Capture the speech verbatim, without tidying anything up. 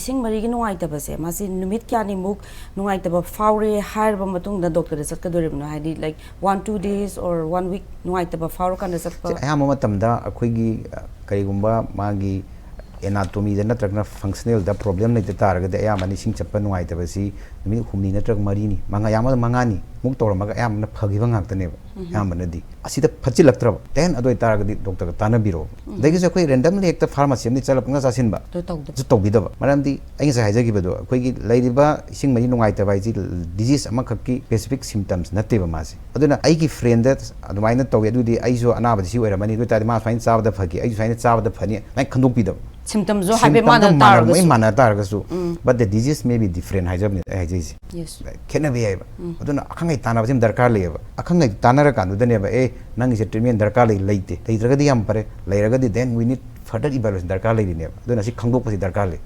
ꯏꯁꯤꯡ ꯃꯔꯤꯒꯤ ꯅꯨꯡꯉꯥꯏꯇꯕꯁꯦ, ꯃꯥꯁꯤ ꯅꯨꯃꯤꯠ ꯀꯌꯥꯅꯤꯃꯨꯛ ꯅꯨꯡꯉꯥꯏꯇꯕ ꯐꯥꯎꯔꯦ ꯍꯥꯏꯔꯕ ꯃꯇꯨꯡꯗ ꯗꯣꯛꯇꯔꯗ ꯆꯠꯀꯗꯣꯔꯤꯕꯅꯣ? ꯍꯥꯏꯗꯤ, like, one two days or one week ꯅꯨꯡꯉꯥꯏꯇꯕ ꯐꯥꯎꯔꯀꯥꯟꯗ ꯆꯠꯄ? ꯑꯌꯥꯝꯕ ꯃꯇꯝꯗ ꯑꯩꯈꯣꯏꯒꯤ, ꯑ, ꯀꯔꯤꯒꯨꯝꯕ ꯃꯥꯒꯤ ꯑꯦꯅꯥꯇꯣꯃꯤꯗ ꯅꯠꯇ꯭ꯔꯒꯅ ꯐꯪꯁꯅꯦꯜꯗ ꯄ꯭ꯔꯣꯕ꯭ꯂꯦꯝ ꯂꯩꯇ ꯇꯥꯔꯒꯗꯤ, ꯑꯌꯥꯝꯕꯅ ꯏꯁꯤꯡ ꯆꯠꯄ ꯅꯨꯡꯉꯥꯏꯇꯕꯁꯤ ꯅꯨꯃꯤꯠ ꯍꯨꯝꯅꯤ ꯅꯠꯇ꯭ꯔꯒ ꯃꯔꯤꯅꯤ, ꯃꯉꯥ, ꯌꯥꯝꯃꯕꯗ ꯃꯉꯥꯅꯤ ꯃꯨꯛ ꯇꯧꯔꯝꯃꯒ ꯑꯌꯥꯝꯕꯅ ꯐꯈꯤꯕ ꯉꯥꯛꯇꯅꯦꯕ꯫ ꯑꯌꯥꯝꯕꯅꯗꯤ ꯑꯁꯤꯗ ꯐꯠꯆꯤꯜꯂꯛꯇ꯭ꯔꯕ, then ꯑꯗꯨ ꯑꯣꯏꯇꯥꯔꯒꯗꯤ ꯗꯣꯛꯇꯔꯒ ꯇꯥꯟꯅꯕꯤꯔꯣ꯫ ꯑꯗꯒꯤꯁꯨ ꯑꯩꯈꯣꯏ ꯔꯦꯟꯗꯝꯂꯤ ꯍꯦꯛꯇ ꯐꯥꯔꯃꯥꯁꯤ ꯑꯃꯗꯤ ꯆꯠꯂ ꯄꯪꯆꯥ ꯆꯥꯁꯤꯟꯕ, ꯑꯗꯨ ꯇꯧꯗꯕ꯫ ꯑꯗꯨ ꯇꯧꯕꯤꯗꯕ꯫ ꯃꯔꯝꯗꯤ ꯑꯩ ꯉꯁꯥꯏ ꯍꯥꯏꯖꯈꯤꯕꯗꯣ, ꯑꯩꯈꯣꯏꯒꯤ ꯂꯩꯔꯤꯕ ꯏꯁꯤꯡ ꯃꯔꯤ ꯅꯨꯡꯉꯥꯏꯇꯕ ꯍꯥꯏꯁꯤ ꯗꯤꯖꯤꯁ ꯑꯃꯈꯛꯀꯤ ꯁ꯭ꯄꯦꯁꯤꯐꯤꯛ ꯁꯤꯝꯇꯝꯁ ꯅꯠꯇꯦꯕ ꯃꯥꯁꯦ꯫ ꯑꯗꯨꯅ ꯑꯩꯒꯤ ꯐ꯭ꯔꯦꯟꯗ ꯑꯗꯨꯃꯥꯏꯅ ꯇꯧꯋꯤ, ꯑꯗꯨꯗꯤ ꯑꯩꯁꯨ ꯑꯅꯥꯕꯗꯤ ꯁꯤ ꯑꯣꯏꯔꯝꯃꯅꯤ, ꯑꯗꯨ ꯑꯣꯏꯇꯥꯔꯗꯤ ꯃꯥ ꯁꯨꯃꯥꯏꯅ ꯆꯥꯕꯗ ꯐꯈꯤ, ꯑꯩꯁꯨ ꯁꯨꯃꯥꯏꯅ ꯆꯥꯕꯗ ꯐꯅꯤ, ꯑꯗꯨꯃꯥꯏꯅ ꯈꯟꯗꯣꯛꯄꯤꯗꯕ꯫ ꯁꯤꯝꯇꯝꯁꯨ ꯍꯥꯏꯐꯦꯠ ꯁꯤꯝꯇꯝꯗꯣ ꯃꯥꯟꯅ ꯃꯥꯟꯅ-, ꯂꯣꯏ ꯇꯥꯔꯒꯁꯨ꯫ ꯃꯥꯟꯅ ꯇꯥꯔꯒꯁꯨ, ꯎꯝ꯫ But the disease may be different ꯍꯥꯏꯖꯕꯅꯤ ꯑꯩ ꯍꯥꯏꯖꯩꯁꯦ꯫ Yes. ꯈꯦꯠꯅꯕ ꯌꯥꯏꯕ꯫ ꯎꯝ꯫ ꯑꯗꯨꯅ ꯑꯈꯪ ꯑꯍꯩ ꯇꯥꯟꯅꯕꯁꯤ ꯌꯥꯝ ꯗꯔꯀꯥꯔ ꯂꯩꯌꯦꯕ꯫ ꯑꯈꯪ ꯑꯍꯩ ꯇꯥꯟꯅꯔꯀꯥꯟꯗꯨꯗꯅꯦꯕ, "ꯑꯦ, ꯅꯪꯒꯤꯁꯦ ꯇ꯭ꯔꯤꯠꯃꯦꯟ ꯗꯔꯀꯥꯔ ꯂꯩ", ꯂꯩꯇꯦ꯫ ꯂꯩꯇ꯭ꯔꯒꯗꯤ ꯌꯥꯝ ꯐꯔꯦ, ꯂꯩꯔꯒꯗꯤ then we need further evaluation ꯗꯔꯀꯥꯔ ꯂꯩꯔꯤꯅꯦꯕ꯫ ꯑꯗꯨꯅ ꯁꯤ ꯈꯪꯗꯣꯛꯄꯁꯤ ꯗꯔꯀꯥꯔ ꯂꯩ꯫